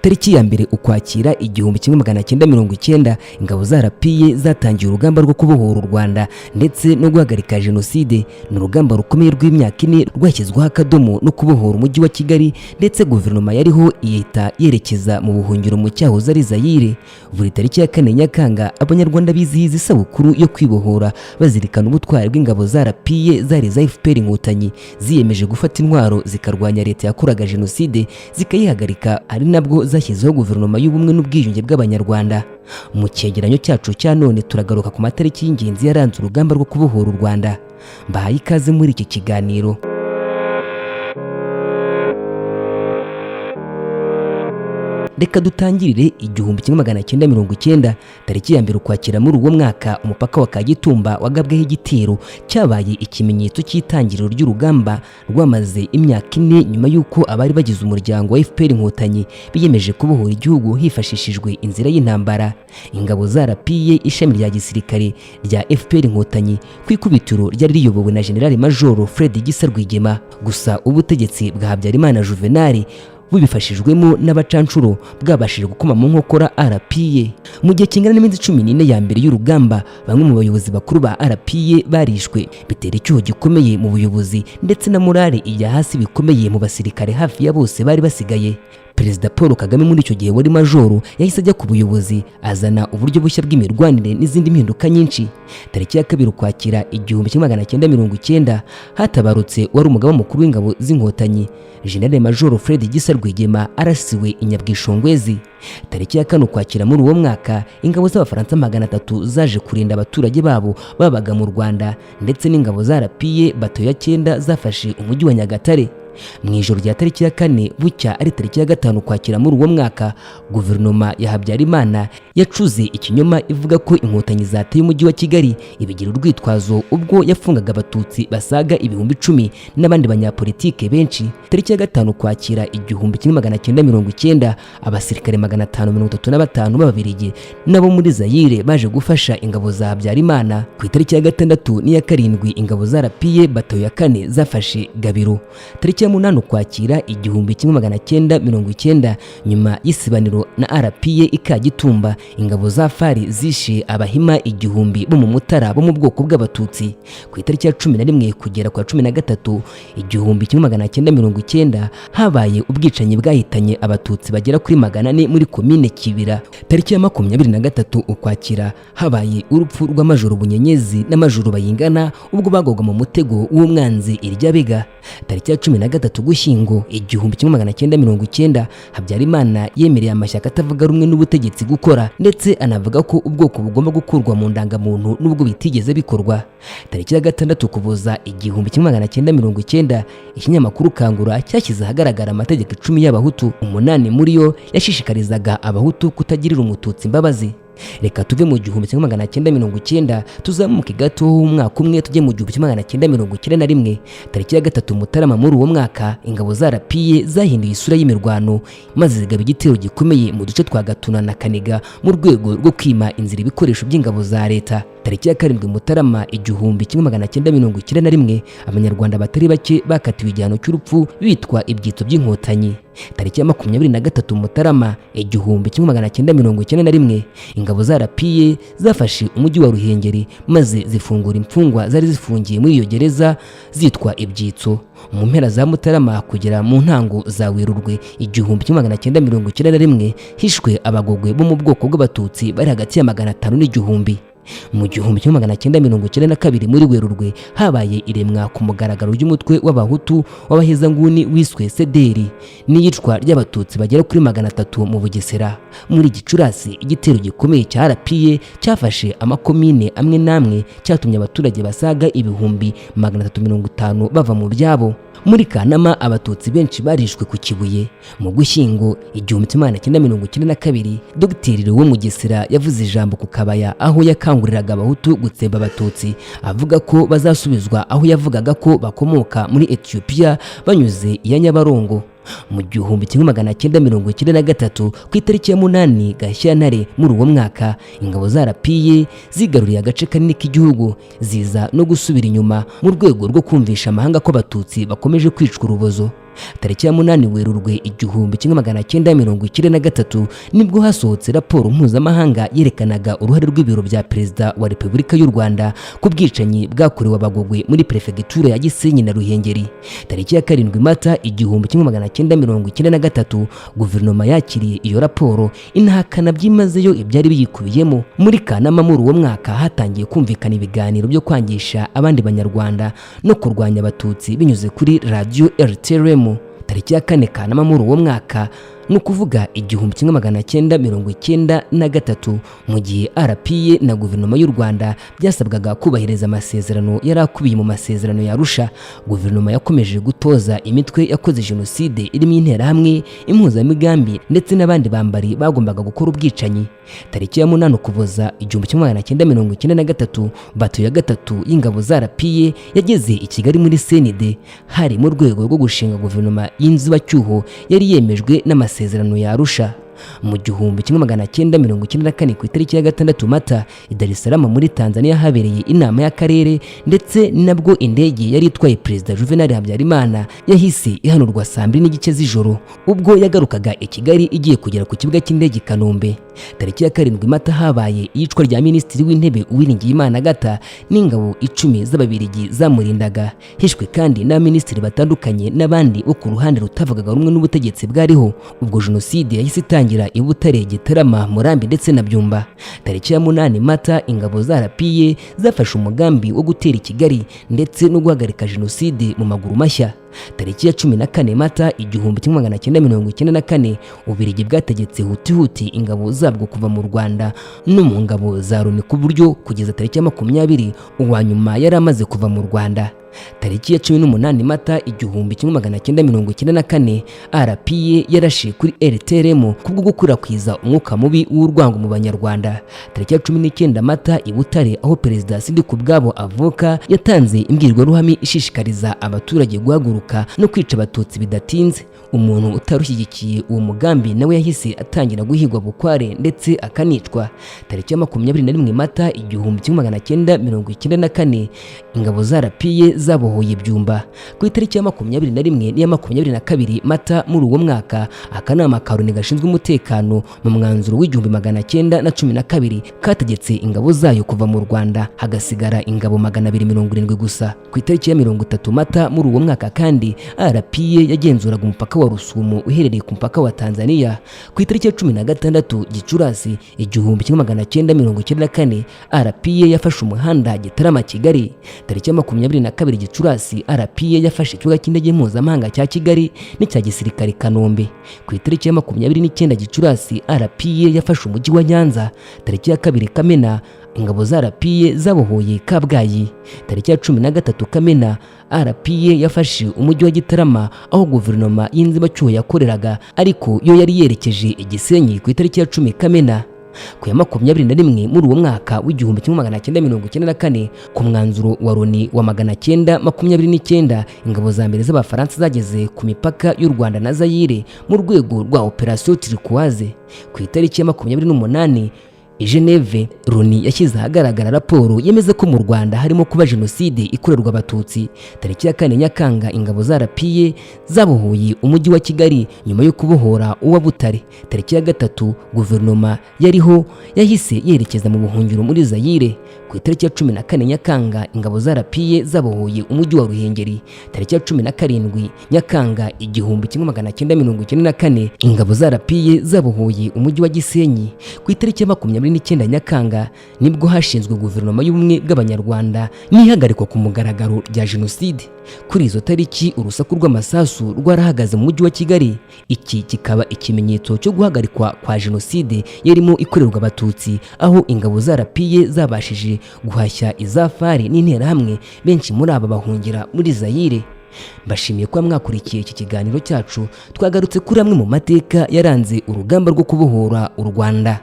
Tariki ya 1 Ukwakira 1990, ingabo za RPA zatangiye urugamba rwo kubohora u Rwanda ndetse no guhagarika jenoside. Ni urugamba rukomeye rw'imyaka 4 rwashyizweho akadomo no kubohora umujyi wa Kigali, ndetse guverinoma yariho ihita yerekeza mu buhungiro mu cyahoze ari Zaire. Buri tariki ya 4 Nyakanga Abanyarwanda bizihiza isabukuru yo kwibohora, bazirikana ubutwari bw'ingabo za RPA zari za FPR Inkotanyi ziyemeje gufata intwaro zikarwanya leta yakoraga jenoside zikayihagarika, ari nabwo zashyizeho guverinoma y'ubumwe n'ubwiyunge bw'Abanyarwanda. Mu cyegeranyo cyacu cya none turagaruka ku matariki y'ingenzi yaranze urugamba rwo kubohora u Rwanda. Mbahaye ikaze muri iki kiganiro. Reka dutangirire 1990, tariki ya 1 Ukwakira muri uwo mwaka, umupaka wa Kagitumba wagabweho igitero cyabaye ikimenyetso cy'itangiriro ry'urugamba rwamaze imyaka 4, nyuma y'uko abari bagize umuryango wa FPR Inkotanyi biyemeje kubohora igihugu hifashishijwe inzira y'intambara. Ingabo za RPA, ishami rya gisirikare rya FPR Inkotanyi, ku ikubitiro ryari riyobowe na General Major Fred Gisa Rwigema. Gusa ubutegetsi bwa Habyarimana Juvenal bubifashijwemo n'abacanshuro bwabashije gukoma mu nkokora RPA. Mu gihe kingana n'iminsi 14 ya mbere y'urugamba, bamwe mu bayobozi bakuru ba RPA barishwe, bitera icyuho gikomeye mu buyobozi ndetse na morale ijya hasi bikomeye mu basirikare hafi ya bose bari basigaye. Perezida Paul Kagame muri icyo gihe wari majoro yahise ajya ku buyobozi, azana uburyo bushya bw'imirwanire n'izindi mpinduka nyinshi. Tariki ya 2 Ukwakira 1990 hatabarutse wari umugaba mukuru w'ingabo z'Inkotanyi General Major Fred Gisa Rwigema, arasiwe i Nyabwishongwezi. Tariki ya 4 Ukwakira muri uwo mwaka, ingabo z'Abafaransa 300 zaje kurinda abaturage babo babaga mu Rwanda, ndetse n'ingabo za RPA bato ya 9 zafashe umujyi wa Nyagatare. Mu ijoro rya tariki ya 4 bucya ari tariki ya 5 Ukwakira muri uwo mwaka, guverinoma ya Habyarimana yacuze ikinyoma ivuga ko Inkotanyi zateye umujyi wa Kigali, ibigira urwitwazo ubwo yafungaga Abatutsi basaga 10,000 n'abandi banyapolitike benshi. Tariki ya 5 Ukwakira 1990, abasirikare 535 b'Ababirigi nabo muri Zaire baje gufasha ingabo za Habyarimana. Ku itariki ya 6 n'iya 7 ingabo za RPA bato ya 4 zafashe Gabiro. Tariki ya 8 Ukwakira 1990, nyuma y'isibaniro na RPA i Kagitumba, ingabo za FARI zishe Abahima 1000 bo mu Mutara bo mu bwoko bw'Abatutsi. Ku itariki ya 11 kugera ku ya 13 1990 habaye ubwicanyi bwahitanye Abatutsi bagera kuri 400 muri komine Kibira. Tariki ya 23 Ukwakira habaye urupfu rw'Amajoro Bunyenyezi n'Amajoro Bayingana ubwo bagwaga mu mutego w'umwanzi Iryabega. Tariki ya 13 Ugushyingo 1990, Habyarimana yemereye amashyaka atavuga rumwe n'ubutegetsi gukora, ndetse anavuga ko ubwoko bugomba gukurwa mu ndangamuntu nubwo bitigeze bikorwa. Tariki ya 6 Ukuboza 1990, ikinyamakuru Kangura cyashyize ahagaragara amategeko 10 y'Abahutu, 8 muri yo yashishikarizaga Abahutu kutagirira Umututsi imbabazi. Reka tuve mu 1990 tuzamuke gato umwaka umwe tujye mu 1991, tariki ya 3 Mutarama muri uwo mwaka, ingabo za RPA zahinduye isura y'imirwano maze zigaba igitero gikomeye mu duce twa Gatuna na Kaniga mu rwego rwo kwima inzira ibikoresho by'ingabo za leta. Tariki ya 7 Mutarama 1991, Abanyarwanda batari bake bakatiwe igihano cy'urupfu bitwa ibyitso by'Inkotanyi. Tariki ya 23 Mutarama 1991, ingabo za RPA zafashe umujyi wa Ruhengeri maze zifungura imfungwa zari zifungiye muri iyo gereza zitwa ibyitso. Mu mpera za Mutarama kugera mu ntango za Werurwe 1991, hishwe Abagogwe bo mu bwoko bw'Abatutsi bari hagati ya 500 n'igihumbi. Mu 1992 muri Werurwe habaye iremwa ku mugaragaro ry'umutwe w'Abahutu w'abahezanguni wiswe Sederi n'iyicwa ry'Abatutsi bagera kuri 300 mu Bugesera. Muri Gicurasi igitero gikomeye cya RPA cyafashe amakomine amwe n'amwe, cyatumye abaturage basaga 350,000 bava mu byabo. Muri Kanama Abatutsi benshi barishwe ku Kibuye. Mu Gushyingo 1992, Dr. Lewo Mugesera yavuze ijambo ku Kabaya aho yakanguriraga Abahutu gutsemba Abatutsi, avuga ko bazasubizwa aho yavugaga ko bakomoka muri Ethiopia banyuze iya Nyabarongo. Mu 1993, ku itariki ya 8 Gashyantare muri uwo mwaka, ingabo za RPA zigaruriye agace kanini k'igihugu, ziza no gusubira inyuma mu rwego rwo kumvisha amahanga ko Abatutsi bakomeje kwicwa urubozo. Tariki ya 8 Werurwe 1993 nibwo hasohotse raporo mpuzamahanga yerekanaga uruhare rw'ibiro bya Perezida wa Repubulika y'u Rwanda ku bwicanyi bwakorewe Abagogwe muri Perefegitura ya Gisenyi na Ruhengeri. Tariki ya 7 Mata 1993 guverinoma yakiriye iyo raporo, inahakana byimazeyo ibyari biyikubiyemo. Muri Kanama muri uwo mwaka hatangiye kumvikana ibiganiro byo kwangisha abandi Banyarwanda no kurwanya Abatutsi binyuze kuri radiyo RTLM. Tariki ya 4 Kanama muri uwo mwaka, ni ukuvuga 1993, mu gihe RPA na guverinoma y'u Rwanda byasabwaga kubahiriza amasezerano yari akubiye mu masezerano ya Arusha, guverinoma yakomeje gutoza imitwe yakoze jenoside irimo Interahamwe, Impuzamigambi ndetse n'abandi bambari bagombaga gukora ubwicanyi. Tariki ya 8 Ukuboza 1993 bato ya 3 y'ingabo za RPA yageze i Kigali muri CND, hari mu rwego rwo gushinga guverinoma y'inzibacyuho yari yemejwe n'amasezerano ya Arusha. Mu 1994 ku itariki ya 6 Mata, i Dar es Salaam muri Tanzania habereye inama y'akarere, ndetse nabwo indege yari itwaye Perezida Juvenal Habyarimana yahise ihanurwa saa 2:30 z'ijoro ubwo yagarukaga i Kigali igiye kugera ku kibuga cy'indege i Kanombe. Tariki ya 7 Mata habaye iyicwa rya Minisitiri w'Intebe Uwiringiyimana Agatha n'ingabo 10 z'Ababirigi zamurindaga. Hishwe kandi n'abaminisitiri batandukanye n'abandi bo ku ruhande rutavugaga rumwe n'ubutegetsi bwariho. Ubwo jenoside yahise itangira i Butare, Gitarama, Murambi ndetse na Byumba. Tariki ya 8 Mata ingabo za RPA zafashe umugambi wo gutera i Kigali ndetse no guhagarika jenoside mu maguru mashya. Tariki ya 14 Mata 1994 Ububiligi bwategetse huti huti ingabo zabwo kuva mu Rwanda no mu ngabo za Loni, ku buryo kugeza tariki ya 20 uwa nyuma yari amaze kuva mu Rwanda. Tariki ya 18 Mata 1994 RPA yarashe kuri RTLM kubwo gukwirakwiza umwuka mubi w'urwango mu Banyarwanda. Tariki ya 19 Mata i Butare, aho Perezida Sindikubwabo avuka, yatanze imbwirwaruhame ishishikariza abaturage guhaguruka no kwica Abatutsi bidatinze. Umuntu utarushyigikiye uwo mugambi nawe yahise atangira guhigwa bukware ndetse akanicwa. Tariki ya 21 Mata 1994 ingabo za RPA zabohoye Byumba. Ku itariki ya 21 n'iya 22 Mata muri uwo mwaka, akanama ka Loni gashinzwe umutekano mu mwanzuro w'1912 kategetse ingabo zayo kuva mu Rwanda, hagasigara ingabo 270 gusa. Ku itariki ya 30 Mata muri uwo mwaka kandi RPA yagenzuraga umupaka wa Rusumo uherereye ku mupaka wa Tanzania. Ku itariki ya 16 Gicurasi 1994 RPA yafashe umuhanda Gitarama Kigali. Tariki ya 22 Gicurasi RPA yafashe ikibuga cy'indege mpuzamahanga cya Kigali n'icya gisirikare Kanombe. Ku itariki ya 29 Gicurasi RPA yafashe umujyi wa Nyanza. Tariki ya 2 Kamena ingabo za RPA zabohoye Kabgayi. Tariki ya 13 Kamena RPA yafashe umujyi wa Gitarama aho guverinoma y'inzibacyuho yakoreraga, ariko yo yari yerekeje i Gisenyi ku itariki ya 10 Kamena. Ku ya 21 muri uwo mwaka w'1994, ku mwanzuro wa Loni wa 929, ingabo za mbere z'Abafaransa zageze ku mipaka y'u Rwanda na Zaire mu rwego rwa Operation Turquoise. Ku itariki ya 28 i Geneve, Loni yashyize ahagaragara raporo yemeza ko mu Rwanda harimo kuba jenoside ikorerwa Abatutsi. Tariki ya 4 Nyakanga ingabo za RPA zabohoye umujyi wa Kigali nyuma yo kubohora uwa Butare. Tariki ya 3 guverinoma yariho yahise yerekeza mu buhungiro muri Zaire. Ku itariki ya 14 Nyakanga ingabo za RPA zabohoye umujyi wa Ruhengeri. Tariki ya 17 Nyakanga 1994 ingabo za RPA zabohoye umujyi wa Gisenyi. Ku itariki ya 29 Nyakanga nibwo hashinzwe guverinoma y'ubumwe bw'Abanyarwanda n'ihagarikwa ku mugaragaro rya jenoside. Kuri izo tariki urusaku rw'amasasu rwarahagaze mu mujyi wa Kigali. Iki kikaba ikimenyetso cyo guhagarikwa kwa jenoside yarimo ikorerwa Abatutsi, aho ingabo za RPA zabashije guhashya izafari n'Interahamwe, benshi muri aba bahungira muri Zaire. Mbashimiye kuba mwakurikiye iki kiganiro cyacu. Twagarutse kuri amwe mu mateka yaranze urugamba rwo kubohora u Rwanda.